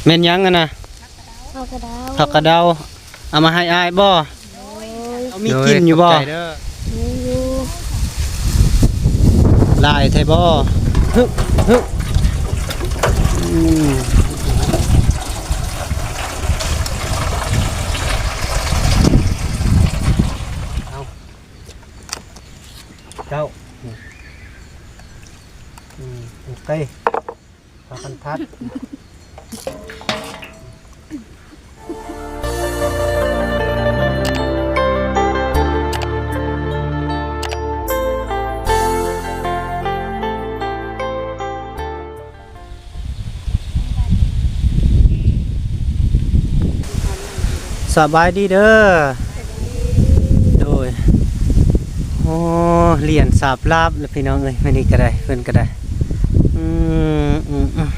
ແມ່ນຫຍັງຫັ້ນນະ? ຜັກກະເດົາ ຜັກກະເດົາ. ເອົາມາໃຫ້ອ້າຍບໍ່? ໂດຍ. ເອົາມີກິນຢູ່ບໍ່? ໂດຍ ຂອບໃຈເດີ. ມີຢູ່. ຫຼາຍແທ້ບໍ່? ຮຶ ຮຶ ອືມ ເອົາ ເຈົ້າ ອືມ ໂອເຄ. ພາກັນພັດ. ສະບາຍດີເດີ. ໂດຍ. ໂອ້ ຫຼຽນສາບລາບແລ້ວພີ່ນ້ອງເອີຍ ມື້ນີ້ກໍໄດ້ ເພິ່ນກໍໄດ້. ອືມ ອືມ ອືມ.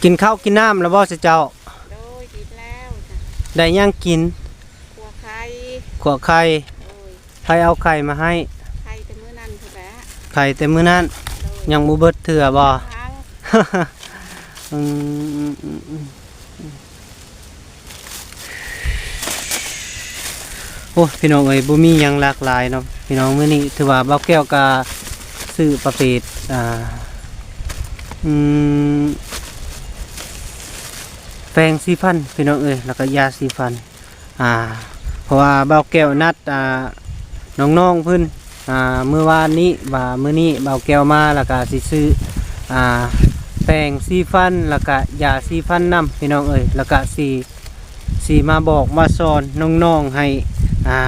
ກິນເຂົ້າກິນນ້ຳແລ້ວບໍ່ເຈົ້າ? ໂດຍ ກິນແລ້ວ. ໄດ້ຫຍັງກິນ? ຂົ້ວໄຂ່ ຂົ້ວໄຂ່. ໂດຍ. ໃຜເອົາໄຂ່ມາໃຫ້? ໄຂ່ແຕ່ມື້ນັ້ນພຸ້ນແຫຼະ ໄຂ່ແຕ່ມື້ນັ້ນ. ໂດຍ. ຍັງບໍ່ເບິດເທື່ອບໍ່? ຍັງ. ອືມ ອືມ ອືມ ອືມ. ໂອ້ ພີ່ນ້ອງເອີຍ ບໍ່ມີຫຍັງຫຼາກຫຼາຍເນາະພີ່ນ້ອງ. ມື້ນີ້ຖືວ່າບ່າວແກ້ວກະຊື້ປະເພດ ອ່າ ອືມ ແປງສີຟັນພີ່ນ້ອງເອີຍ ແລ້ວກະຢາສີຟັນ. ອ່າ ເພາະວ່າບ່າວແກ້ວນັດ ອ່າ ນ້ອງໆເພິ່ນ ອ່າ ມື້ວານນີ້ວ່າມື້ນີ້ບ່າວແກ້ວມາ ແລ້ວກະຊິຊື້ ອ່າ ແປງສີຟັນ ແລ້ວກະຢາສີຟັນນຳພີ່ນ້ອງເອີຍ. ແລ້ວກະຊິ ຊິມາບອກມາສອນນ້ອງໆໃຫ້ ອ່າ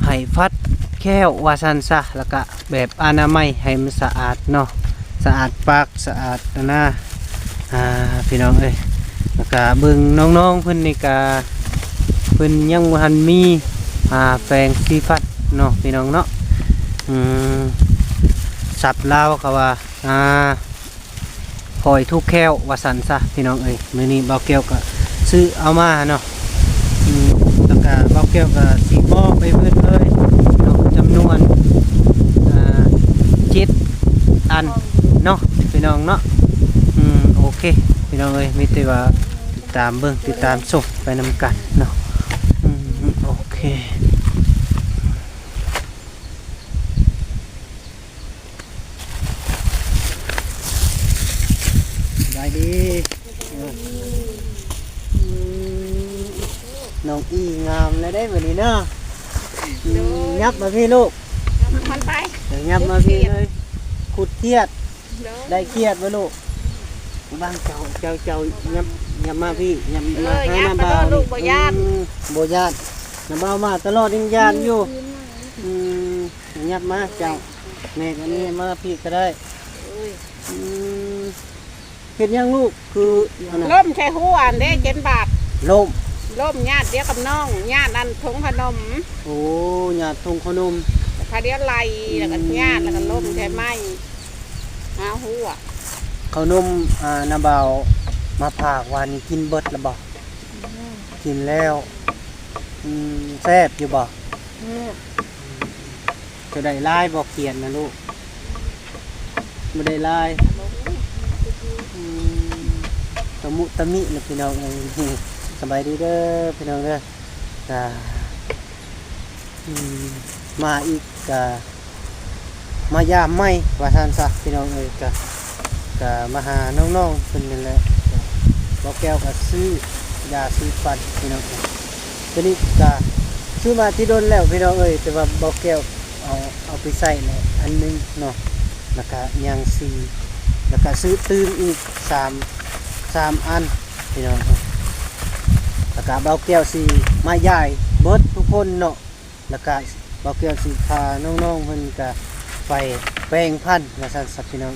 ໃຫ້ຜັດແຂ້ວວ່າຊັ້ນຊະ ແລ້ວກະແບບອະນາໄມໃຫ້ມັນສະອາດເນາະ ສະອາດປາກ ສະອາດອັນນາ ອ່າ ພີ່ນ້ອງເອີຍ. ແລ້ວກະເບິ່ງນ້ອງໆເພິ່ນນີ້ກະ ເພິ່ນຍັງບໍ່ທັນມີ ອ່າ ແປງສີຟັນເນາະ ພີ່ນ້ອງເນາະ. ອືມ ສັບລາວເຂົາວ່າ ອ່າ ພອຍທຸກແຂ້ວວ່າຊັ້ນຊະ ພີ່ນ້ອງເອີຍ. ມື້ນີ້ບ່າວແກ້ວກະຊື້ເອົາມາເນາະ ອືມ ແລ້ວກະບ່າວແກ້ວກະຊິມອບໃຫ້ເພິ່ນເລີຍເນາະ ຈຳນວນ ອ່າ ເຈັດອັນເນາະ ພີ່ນ້ອງເນາະ. ອືມ ໂອເຄ ພີ່ນ້ອງເອີຍ ມີແຕ່ວ່າຕິດຕາມເບິ່ງ ຕິດຕາມຊົມໄປນຳກັນເນາະ. ອືມ ໂອເຄ. ສະບາຍດີ. ອືມ ນ້ອງອີ່ງາມແລ້ວເດ້ມື້ນີ້ເນາະ. ອືມ ໂດຍ ຫຍັບມາພີ້ລູກ ຫຍັບມາພີ້ເລີຍ. ຂຸດຂຽດ ໂດຍ ໄດ້ຂຽດບໍ່ລູກ? ບາງເຈົ້າ ເຈົ້າ ເຈົ້າຫຍັບ ຫຍັບມາພີ້ ຫຍັບມາຫານ້າບ່າວນີ້. ອືມ ບໍ່ຢ້ານ ນ້າບ່າວມາຕະຫຼອດຍັງຢ້ານຢູ່. ອືມ ຫຍັບມາເຈົ້າ ແມ່ກໍນີ້ມາພີ້ກໍໄດ້. ໂອ້ຍ ອືມ ເຮັດຫຍັງລູກ? ຄືອັນນັ້ນ ລົ້ມໃສ່ຫົວອັນເດ້ ເຈັນບາດ. ລົ້ມ ລົ້ມຍາດດຽວກັບນ້ອງ ຍາດອັນຖົງຂະໜົມ. ໂອ້ ຍາດຖົງຂະໜົມ ພາດຽວໄຫຼ ແລ້ວກໍຍາດ ແລ້ວກໍລົ້ມໃສ່ໄມ້ຫາຫົວ. ເຂົ້າໜົມ ອ່າ ນ້າບ່າວມາຝາກວານນີ້ກິນເບິດແລ້ວບໍ່? ອືມ ກິນແລ້ວ. ອືມ ແຊບຢູ່ບໍ່? ແຊບ. ເຈົ້າໄດ້ຫຼາຍບໍ່ຂຽດນະລູກ? ບໍ່ໄດ້ຫຼາຍ. ອືມ ຕະມຸຕະມິລະພີ່ນ້ອງເອີຍ. ສະບາຍດີເດີພີ່ນ້ອງເດີ. ກະ ອືມ ມາອີກ ກະມາຢາມໃໝ່ວ່າຊັ້ນຊະພີ່ນ້ອງເອີຍ. ກະ ກະມາຫານ້ອງໆເພິ່ນນັ້ນແຫຼະ. ກະ ບ່າວແກ້ວກະຊື້ຢາສີຟັນພີ່ນ້ອງເອີຍ. ໂຕນີ້ກະຊື້ມາທີ່ດົນແລ້ວພີ່ນ້ອງເອີຍ ແຕ່ວ່າບ່າວແກ້ວ ເອົາ ເອົາໄປໃຊ້ແລ້ວອັນໜຶ່ງເນາະ ແລ້ວກະຍັງສີ່ ແລ້ວກະຊື້ຕື່ມອີກສາມ ສາມອັນພີ່ນ້ອງ. ແລ້ວກະບ່າວແກ້ວຊິມາຢາຍເບິດທຸກຄົນເນາະ ແລ້ວກະບ່າວແກ້ວຊິພານ້ອງໆເພິ່ນກະໄປແປງພັນວ່າຊັ້ນຊະພີ່ນ້ອງ.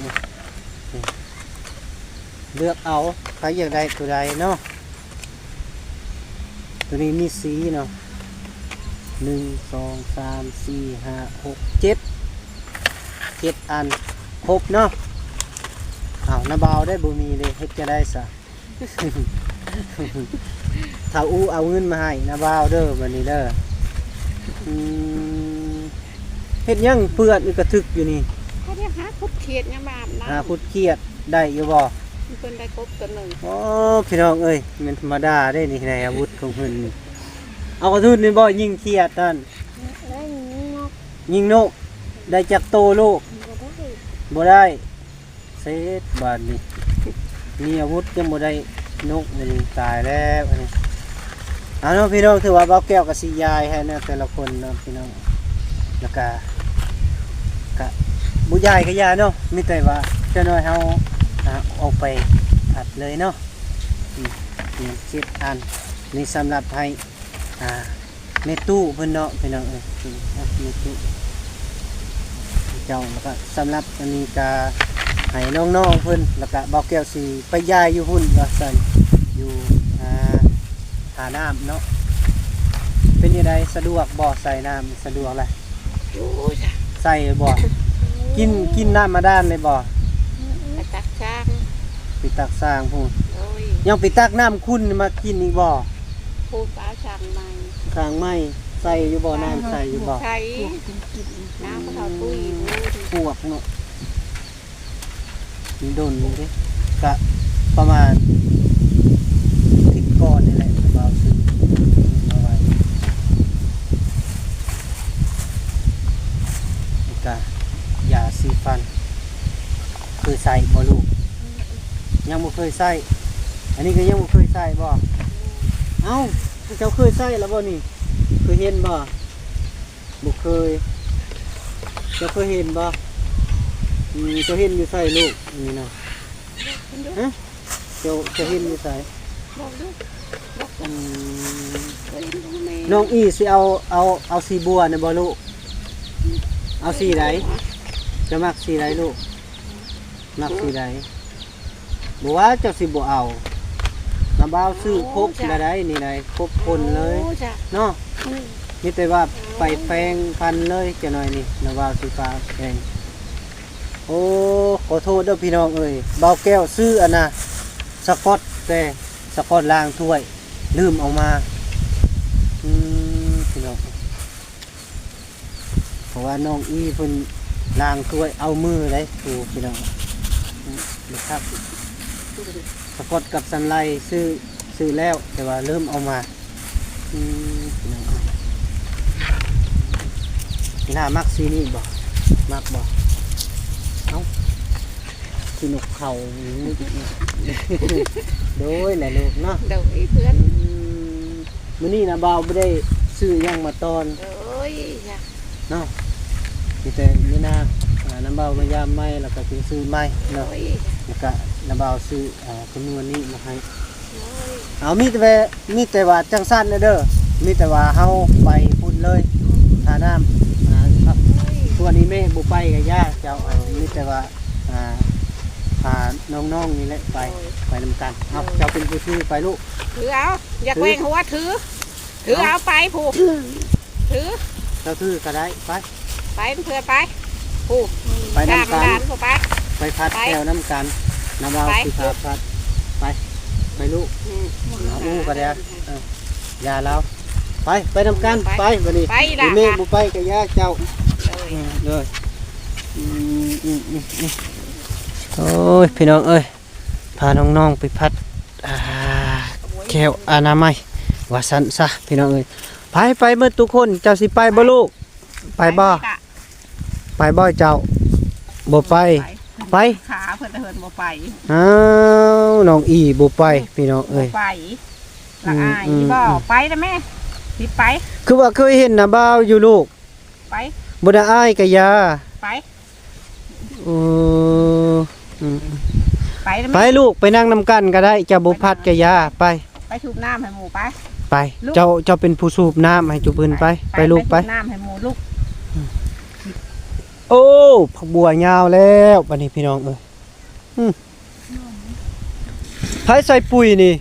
ເລືອກເອົາ ໃຜຢາກໄດ້ໂຕໃດເນາະ. ໂຕນີ້ມີສີ່ເນາະ ໜຶ່ງ ສອງ ສາມ ສີ່ ຫ້າ ຫົກ ເຈັດ ເຈັດອັນ ຄົບເນາະ. ອ້າວ ນ້າບ່າວໄດ້ບໍ່ມີເດ້ ເຮັດຈັ່ງໃດຊະ? ເ ທ້າວອູເອົາເງິນມາໃຫ້ນາບ່າວເດີ ບັດນີ້ເດີ. ອືມ ເຮັດຫຍັງເປື້ອນອຶກກະທຶກຢູ່ນີ້? ເຂົາເຮັດຫາຂຸດຂຽດຍາມອາບນ້ຳ ຫາຂຸດຂຽດໄດ້ຢູ່ບໍ່? ເພິ່ນໄດ້ກົບຕົວໜຶ່ງ. ໂອ້ ພີ່ນ້ອງເອີຍ ແມ່ນທຳມະດາເດ້ນີ້ ໃນອາວຸດຂອງເພິ່ນນີ້. ເອົາກະທຸນນີ້ບໍ່ຍິງຂຽດນັ້ນ? ໄດ້ຍິງນົກ. ຍິງນົກ ໄດ້ຈັກໂຕລູກ? ບໍ່ໄດ້ ບໍ່ໄດ້. ເສັດບາດນີ້ ມີອາວຸດຍັງບໍ່ໄດ້ນົກ ບັດນີ້ຕາຍແລ້ວອັນນີ້. ເອົາເນາະພີ່ນ້ອງ ຖືວ່າບ່າວແກ້ວກໍຊິຢາຍໃຫ້ນະ ແຕ່ລະຄົນເນາະພີ່ນ້ອງ. ແລ້ວກະ ກະບໍ່ຢາຍກະຢ່າເນາະ ມີແຕ່ວ່າຈັກໜ້ອຍເຮົາ ອ່າ ອອກໄປພັດເລີຍເນາະ. ອືມ ນີ້ເຈັດອັນ ນີ້ສຳລັບໃຫ້ ອ່າ ແມ່ຕູ້ເພິ່ນເນາະພີ່ນ້ອງເອີຍ. ນີ້ ອ່ະ ແມ່ຕູ້ເຈົ້າ ແລ້ວກະສຳລັບອັນນີ້ກະໃຫ້ນ້ອງໆເພິ່ນ ແລ້ວກະບ່າວແກ້ວຊິໄປຢາຍຢູ່ພຸ້ນວ່າຊັ້ນ ຢູ່ ອ່າ ທ່ານ້ຳເນາະ. ເປັນຈັ່ງໃດ ສະດວກບໍ່ ໃສ່ນ້ຳ ສະດວກລະ? ໂອ້ຍ ໃສ່ບໍ່? ກິນ ກິນນ້ຳບາດານໄດ້ບໍ່? ໄປຕັກສ້າງ ໄປຕັກສ້າງພຸ້ນ. ໂດຍ ຍັງໄປຕັກນ້ຳຂຸ່ນມາກິນອີກບໍ່? ພູປາສ້າງໃໝ່ ສ້າງໃໝ່ ໃສ່ຢູ່ບໍ່? ນ້ຳໃສ່ຢູ່ບໍ່? ໃສ່ ນ້ຳເຂົາເອົາຕຸ້ຍຢູ່ ປວກເນາະ. ມັນດົນເດ້ ກະປະມານທິດກ່ອນນີ້ແຫຼະ ບ່າວຊື້ມາໄວ້. ນີ້ກະຢາສີຟັນ ເຄີຍໃຊ້ບໍ່ລູກ? ຍັງບໍ່ເຄີຍໃຊ້. ອັນນີ້ກໍຍັງບໍ່ເຄີຍໃຊ້ບໍ່? ເອົ້າ ເຈົ້າເຄີຍໃຊ້ແລ້ວບໍ່ນີ້? ເຄີຍເຫັນບໍ່? ບໍ່ເຄີຍ. ເຈົ້າເຄີຍເຫັນບໍ່? ອືມ ເຈົ້າເຫັນຢູ່ໃສລູກ? ນີ້ນະ ຮະ? ເຈົ້າ ເຈົ້າເຫັນຢູ່ໃສ? ບອກດູ ບອກ ອືມ ເຄີຍເຫັນບໍ່ແມ່? ນ້ອງອີຊິເອົາ ເອົາ ເອົາສີບົວນີ້ບໍ່ລູກ? ເອົາສີໃດ? ເຈົ້າມັກສີໃດລູກ? ມັກສີໃດ? ບໍ່ວ່າເຈົ້າຊິບໍ່ເອົາ ນ້າບ່າວຊື້ຄົບລະໄດ໋ນີ້ໄດ໋ ຄົບຄົນເລີຍເນາະ. ມີແຕ່ວ່າໄປແປງພັນເລີຍ ຈັກໜ້ອຍນີ້ນ້າບ່າວຊິພາແປງ. ໂອ້ ຂໍໂທດເດີພີ່ນ້ອງເອີຍ ບ່າວແກ້ວຊື້ອັນນະ ສະກອດ ແຕ່ສະກອດລ້າງຖ້ວຍລືມເອົາມາ. ອືມ ພີ່ນ້ອງ ເພາະວ່ານ້ອງອີເພິ່ນລ້າງຖ້ວຍເອົາມືໄດ໋ ໂອ້ ພີ່ນ້ອງ. ອືມ ຄັກ ສະກອດກັບສັນໄລຊື້ ຊື້ແລ້ວ ແຕ່ວ່າລືມເອົາມາ. ອືມ ພີ່ນ້ອງ ອີ່ຫຼ້າມັກສີນີ້ບໍ່? ມັກບໍ່? ເອົ້າ ຂີ້ນົກເຂົາ ໂດຍແຫຼະລູກເນາະ ໂດຍເພື່ອນ. ອືມ ມື້ນີ້ນະບ່າວບໍ່ໄດ້ຊື້ຫຍັງມາຕ້ອນ ໂອ້ຍ ເນາະ ມີແຕ່ມື້ໜ້າ ອ່າ ນະບ່າວມາຢາມໃໝ່ ແລ້ວກໍຊິຊື້ໃໝ່ເນາະ ໂອ້ຍ ແລ້ວກໍນະບ່າວຊື້ ອ່າ ຈຳນວນນີ້ມາໃຫ້. ໂອ້ຍ ເອົາ ມີແຕ່ ມີແຕ່ວ່າຈັ່ງຊັ້ນເດີ ມີແຕ່ວ່າເຮົາໄປພຸ້ນເລີຍ ທ່ານ້ຳ ອ່າ ໂອ້ຍ ສ່ວນອີ່ແມ່ບໍ່ໄປກໍຢ່າເຈົ້າ ໂອ້ຍ ມີແຕ່ວ່າ ອ່າ ພານ້ອງໆນີ້ແຫຼະໄປ ໂອ້ຍ ໄປນຳກັນ. ເອົາ ໂອ້ຍ ເຈົ້າເປັນຜູ້ຖືໄປລູກ ຖືເອົາ ຢ່າແກວ່ງຫົວ ຖື ຖືເອົາໄປພຸ້ນ ຖື ເຈົ້າຖືກໍໄດ້ ໄປ ໄປເພື່ອນໄປ ຜູ້ ໄປນຳກັນ ໄປພັດ ໄປ ແຖວນຳກັນ ນະບ່າວ ໄປ ຊິພາພັດ ໄປ ໄປລູກ ອືມ ເອົາ ອູ້ກໍໄດ້ ເອີ ຢ່າລາວ ໄປ ໄປນຳກັນ ໄປ ໄປ ບັດນີ້ ໄປລະ ອີ່ແມ່ບໍ່ໄປກໍຢ່າເຈົ້າ ໂດຍ ເອີ ໂດຍ ອືມ ອືມ ອືມ ອືມ ໂອ້ຍ ພີ່ນ້ອງເອີຍ ພານ້ອງໆໄປພັດ ອ່າ ແຂ້ວອະນາໄມ ວ່າຊັ້ນຊະ ພີ່ນ້ອງເອີຍ. ໄປ ໄປໝົດທຸກຄົນ ເຈົ້າຊິໄປບໍ່ລູກ? ໄປບໍ່? ໄປບໍ່ເຈົ້າ? ບໍ່ໄປ ໄປ ໄປ ຂາເພິ່ນ ແຕ່ເພິ່ນບໍ່ໄປ. ອ້າວ ນ້ອງອີ່ບໍ່ໄປ ພີ່ນ້ອງເອີຍ ບໍ່ໄປ ລະອາຍ ອືມ ບໍ່ ອືມ ໄປນະແມ່ ຊິໄປ ຄືວ່າເຄີຍເຫັນນະບ່າວຢູ່ລູກ ໄປ ບໍ່ໄດ້ ອາຍກະຢ່າ ໄປ ໂອ້ ອືມ ໄປນະແມ່ ໄປລູກ ໄປນັ່ງນຳກັນກະໄດ້ ເຈົ້າບໍ່ພັດກະຢ່າ ໄປ ໄປສູບນ້ຳໃຫ້ໝູ່ ໄປ ໄປ ເຈົ້າ ເຈົ້າເປັນຜູ້ສູບນ້ຳໃຫ້ຈຸເພິ່ນ ໄປ ໄປ ໄປລູກ ໄປ ໄປສູບນ້ຳໃຫ້ໝູ່ລູກ. ໂອ້ ຜັກບົວຍາວແລ້ວ ບັດນີ້ພີ່ນ້ອງເອີຍ ອືມ ໃຜໃສ່ປຸ໋ຍນີ້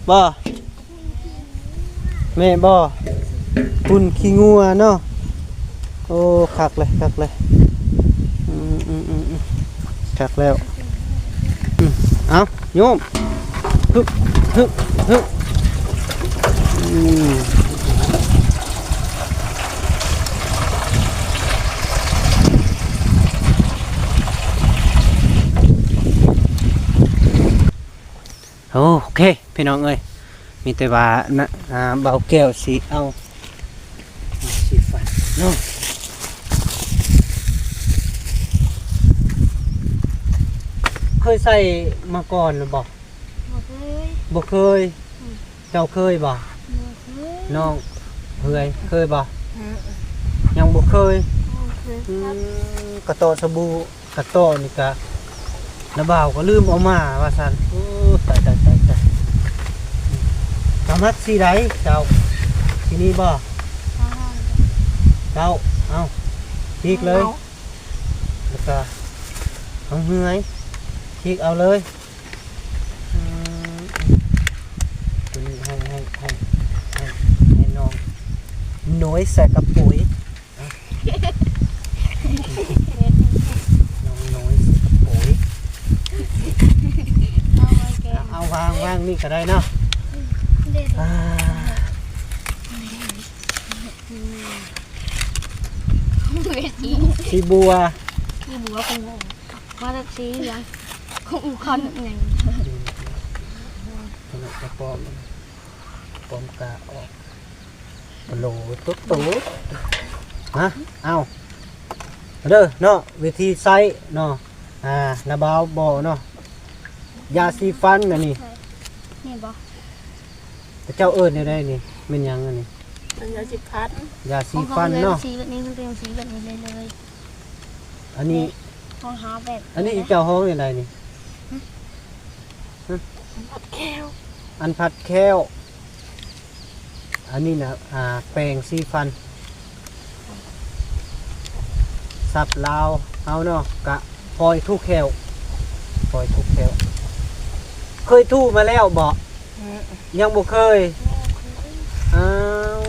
ບໍ່ ແມ່ບໍ່? ຝຸ່ນຂີ້ງົວເນາະ ໂອ້ ຄັກເລີຍ ຄັກເລີຍ ອືມ ອືມ ອືມ ອືມ ຄັກແລ້ວ ອືມ ເອົາ ໂຍມ ຮຶບ ຮຶບ ຮຶບ ອືມ ໂອເຄ ພີ່ນ້ອງເອີຍ ມີແຕ່ວ່ານະ ອ່າ ບ່າວແກ້ວຊິເອົາ ຊິຟັນເນາະ. ເຄີຍໃສ່ມາກ່ອນຫຼືບໍ່? ບໍ່ເຄີຍ. ບໍ່ເຄີຍ? ອືມ. ເຈົ້າເຄີຍບໍ່? ບໍ່ເຄີຍ. ນ້ອງເອື້ອຍເຄີຍບໍ່? ອືມ. ຍັງບໍ່ເຄີຍ? ບໍ່ເຄີຍ. ອືມ ກະເຕາະສະບູ ກະເຕາະນີ້ກະ ນ້າບ່າວກໍລືມເອົາມາວ່າຊັ້ນ. ໂອ້ ຕາຍ ຕາຍ ຕາຍ ຕາຍ. ເຈົ້າມັກສີໃດເຈົ້າ? ສີນີ້ບໍ່? ເຈົ້າ ເອົາ ສີກເລີຍ. ແລ້ວກະເອົາເຮືອຍ ສີກເອົາເລີຍ. ອືມ ຕົວນີ້ໃຫ້ ໃຫ້ ໃຫ້ ໃຫ້ ໃຫ້ນ້ອງນ້ອຍໃສ່ກະປຸຍ. ນ້ອງນ້ອຍໃສ່ກະປຸຍ. ເອົາວາງ ວາງນີ້ກໍໄດ້ເນາະ. ອ່າ ສີບົວ ສີບົວ ຄົງມາຈາກສີຫຍັງ ຄົງຄອນຫຍັງ. ອືມ ຂະໜາດກະປອມ ປອມກະອອກ ໂຫຼໂຕໂຕ. ມາ ເອົາເດີເນາະ ວິທີໃຊ້ເນາະ. ອ່າ ນ້າບ່າວບໍ່ເນາະ ຢາສີຟັນອັນນີ້ ນີ້ບໍ່? ເຈົ້າເອີ້ນແນວໃດນີ້? ແມ່ນຫຍັງອັນນີ້? ເປັນຢາສີຟັນ ຢາສີຟັນເນາະ. ຂອງເຮົາເປັນສີແບບນີ້ ມັນເປັນສີແບບນີ້ເລີຍ. ອັນນີ້ ນີ້ ຂອງເຮົາແບບ ອັນນີ້ເຈົ້າຮ້ອງແນວໃດນີ້? ຫຶ? ຫຶ? ອັນພັດແຂ້ວ ອັນພັດແຂ້ວ. ອັນນີ້ນະ ອ່າ ແປງສີຟັນ ສັບລາວເຮົາເນາະ ກະຟອຍທູແຂ້ວ ຟອຍທູແຂ້ວ. ເຄີຍທູມາແລ້ວບໍ່? ອືມ ຍັງບໍ່ເຄີຍ. ບໍ່ເຄີຍ. ອ້າວ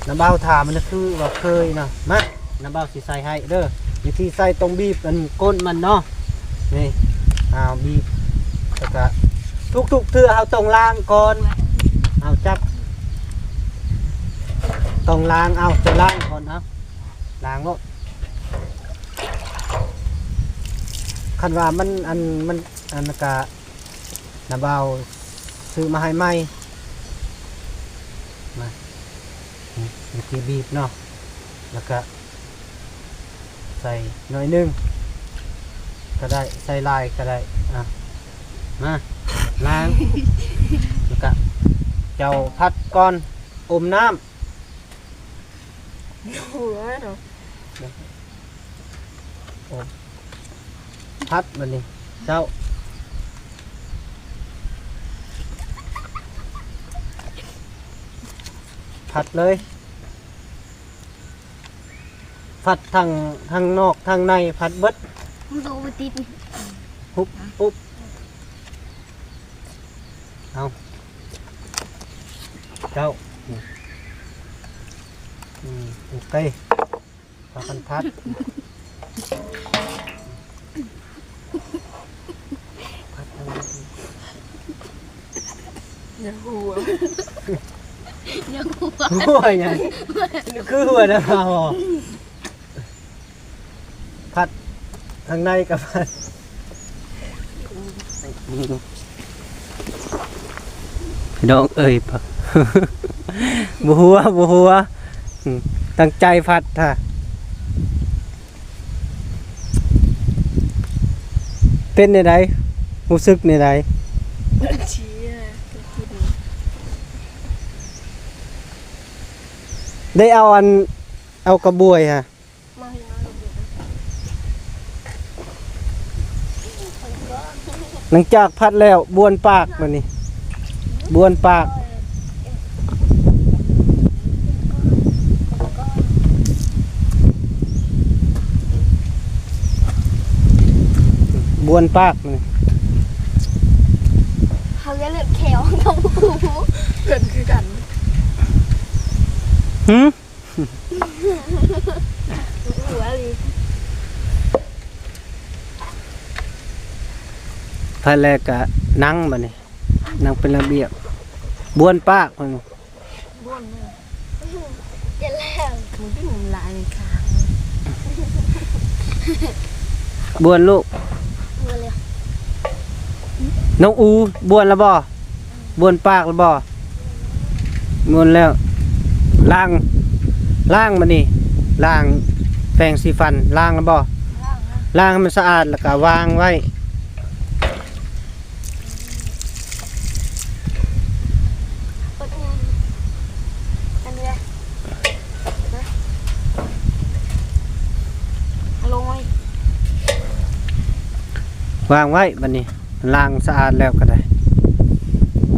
ນ້າບ່າວຖາມມັນຄືວ່າເຄີຍເນາະ. ມາ ນ້າບ່າວຊິໃສ່ໃຫ້ເດີ. ວິທີໃສ່ຕ້ອງບີບອັນກົ້ນມັນເນາະ. ນີ້ ອ້າວ ບີບ ແລ້ວກະທຸກໆເທື່ອເຮົາຕ້ອງລ້າງກ່ອນ. ເອົາຈັບ ຕ້ອງລ້າງ. ເອົາ ເຈົ້າລ້າງກ່ອນ. ເອົາ ລ້າງໂລດ. ຄັນວ່າມັນ ອັນ ມັນ ອັນ ກະ ນ້າບ່າວຊື້ມາໃຫ້ໃໝ່. ມາ ນີ້ ວິທີບີບເນາະ ແລ້ວກະໃສ່ໜ້ອຍໜຶ່ງກໍໄດ້ ໃສ່ຫຼາຍກໍໄດ້. ອ່ະ ມາ ລ້າງ ແລ້ວກະເຈົ້າພັດກ່ອນ ອົມນ້ຳ. ຫົວເນາະ ອົມ ພັດບັດນີ້ ເຈົ້າ ພັດເລີຍ ພັດທັງ ທັງນອກທັງໃນ ພັດເບິດ. ມັນກໍບໍ່ຕິດ ຫຸບ ຫຸບ. ເອົາ ເຈົ້າ ອືມ ໂອເຄ ພາກັນພັດ ພັດເອົາ ຢ່າຫົວ ຢ່າຫົວ ຫົວຫຍັງ? ຄືຫົວນະເຮົາ. ພັດທາງໃນກໍພັດ ພີ່ນ້ອງເອີຍ ບໍ່ຫົວ ບໍ່ຫົວ ອືມ ຕັ້ງໃຈພັດທ່າ. ເປັນແນວໃດ? ຮູ້ສຶກແນວໃດ? ໄດ້ເອົາອັນ ເອົາກະບວຍຫະ ມາເຮັດງານກັບເດັກ ຫຼັງຈາກພັດແລ້ວ ບ້ວນປາກບາດນີ້ ບ້ວນປາກ ບ້ວນປາກນີ້ ເຮົາກໍເລັບແຂ້ວ ເຮົາກໍບໍ່ຮູ້ ເພິ່ນຄືກັນ ຫື? ຫົວອີ່ຫຼີ ພັດແລ້ວກະນັ່ງບາດນີ້ ນັ່ງເປັນລະບຽບ ບ້ວນປາກເພິ່ນ ບ້ວນເລີຍ ເຈັບແລ້ວ ມັນເປັນລາຍຂາ ບ້ວນລູກ ບ້ວນແລ້ວ ນ້ອງອູ ບ້ວນແລ້ວບໍ່? ບ້ວນປາກແລ້ວບໍ່? ໝົດແລ້ວ ລ້າງ ລ້າງບັດນີ້ ລ້າງແປງສີຟັນ ລ້າງແລ້ວບໍ່? ລ້າງແລ້ວ ລ້າງໃຫ້ມັນສະອາດ ແລ້ວກະວາງໄວ້ ເປີດຫຍັງ? ອັນນີ້ນະ ເອົາລົງໄວ້ ວາງໄວ້ບັດນີ້. ລ້າງສະອາດແລ້ວກໍໄດ້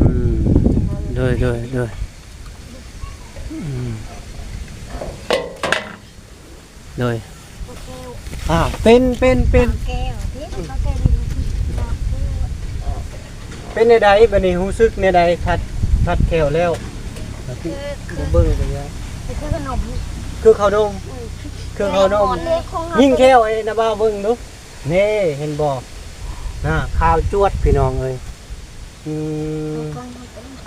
ອືມ ໂດຍ ໂດຍ ໂດຍ ອືມ ໂດຍ ໂອເຄ ອ່າ ເປັນ ເປັນ ເປັນ ແກ້ວ ເປັນແນວໃດບັດນີ້? ຮູ້ສຶກແນວໃດ? ຜັດ ຜັດແຂ້ວແລ້ວ ຄື ຄື ເບິ່ງເປັນຫຍັງ? ຄືຂະໜົມ ຄືເຂົ້າໜົມ ອືມ ຄືເຂົ້າໜົມ ຍິງແຂ້ວໃຫ້ນ້າບ່າວເບິ່ງດູ. ນີ້ ເຫັນບໍ່? ນະ ຂາວຈວດ ພີ່ນ້ອງເອີຍ ອືມ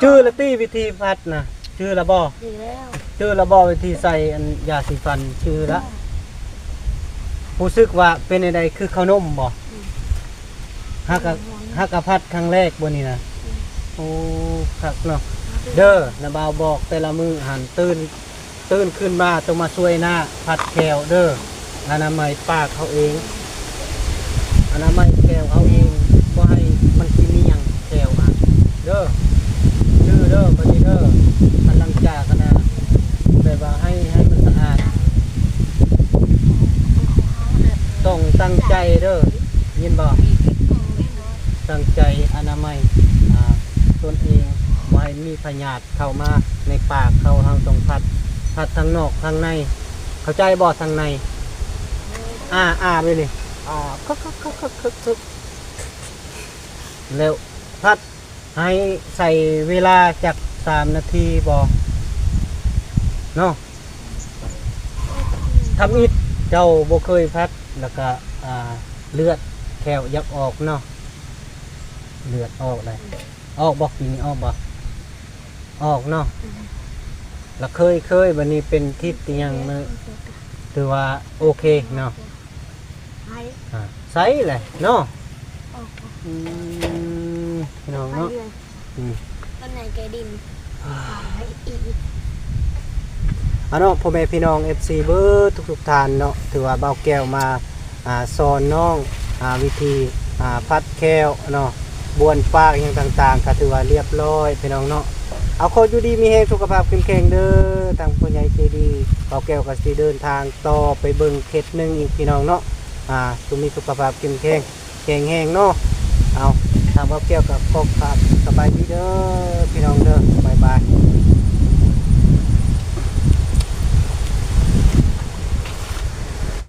ຈື່ລະຕິ ວິທີຜັດນະ ຈື່ລະບໍ່? ຈື່ແລ້ວ ຈື່ລະບໍ່? ວິທີໃສ່ອັນຢາສີຟັນ ຈື່ລະ ອືມ ຮູ້ສຶກວ່າເປັນແນວໃດ? ຄືເຂົ້າໜົມບໍ່? ອືມ ຫາກະ ເຂົ້າໜົມ ຫາກະຜັດຄັ້ງແລກບໍ່ນີ້ນະ? ອືມ ໂອ້ ຄັກເນາະ ເດີ ນ້າບ່າວບອກແຕ່ລະມື້ຫັ້ນ ຕື່ນ ຕື່ນຂຶ້ນມາຕ້ອງມາຊ່ວຍນ້າຜັດແຂ້ວເດີ ອະນາໄມປາກເຮົາເອງ ອະນາໄມແຂ້ວເຮົາເອງ ບໍ່ໃຫ້ມັນຂີ້ໝ້ຽງແຂ້ວຫັ້ນເດີ ຈື່ເດີ ບັດນີ້ເດີ ຄັນຫຼັງຈາກຫັ້ນນະ ແບບວ່າໃຫ້ ໃຫ້ມັນສະອາດ ຕ້ອງຕັ້ງໃຈເດີ ຍິນບໍ່? ຕັ້ງໃຈອະນາໄມ ອ່າ ຕົນເອງ ບໍ່ໃຫ້ມີພະຍາດ ເຂົ້າມາໃນປາກເຂົາ ເຮົາຕ້ອງພັດ ພັດທັງນອກທັງໃນ ເຂົ້າໃຈບໍ່? ທັງໃນ ອາ ອາ ແບບນີ້ ອາ ແລ້ວພັດ ໃຫ້ໃຊ້ເວລາຈັກສາມນາທີບໍ່ ເນາະ? ທຳອິດເຈົ້າບໍ່ເຄີຍພັດ ແລ້ວກະ ອ່າ ເລືອດແຂ້ວຢາກອອກເນາະ ເລືອດອອກໄດ໋ ອອກບໍ່? ປີນີ້ອອກບໍ່? ອອກເນາະ ອືມ ລະເຄີຍ ເຄີຍ ບັດນີ້ເປັນທິດອີ່ຫຍັງ ເຄີຍ ເຄີຍ ຖືວ່າໂອເຄເນາະ ໃສ ອ່າ ໃສແຫຼະເນາະ ອອກ ອືມ ພີ່ນ້ອງເນາະ ອືມ ຕົ້ນໃຫຍ່ແກ່ດິນ ອ່າ ເອົາເນາະ ພໍ່ແມ່ພີ່ນ້ອງ ເອັຟຊີ ເບິດທຸກໆທ່ານເນາະ ຖືວ່າບ່າວແກ້ວມາ ອ່າ ສອນນ້ອງ ອ່າ ວິທີ ອ່າ ພັດແຂ້ວເນາະ ບ້ວນປາກຫຍັງຕ່າງໆ ກໍຖືວ່າລຽບລ້ອຍພີ່ນ້ອງເນາະ ເອົາ ຂໍຢູ່ດີມີແຮງ ສຸຂະພາບເຂັ້ມແຂງເດີ ທາງຜູ້ໃຫຍ່ໃຈດີ ບ່າວແກ້ວກໍຊິເດີນທາງຕໍ່ໄປເບິ່ງເຂດໜຶ່ງອີກພີ່ນ້ອງເນາະ ອ່າ ຈົ່ງມີສຸຂະພາບເຂັ້ມແຂງ ແຂງແຮງເນາະ ເອົາ ທາງບ່າວແກ້ວກໍຂໍຝາກສະບາຍດີເດີ ພີ່ນ້ອງເດີ ບາຍບາຍ.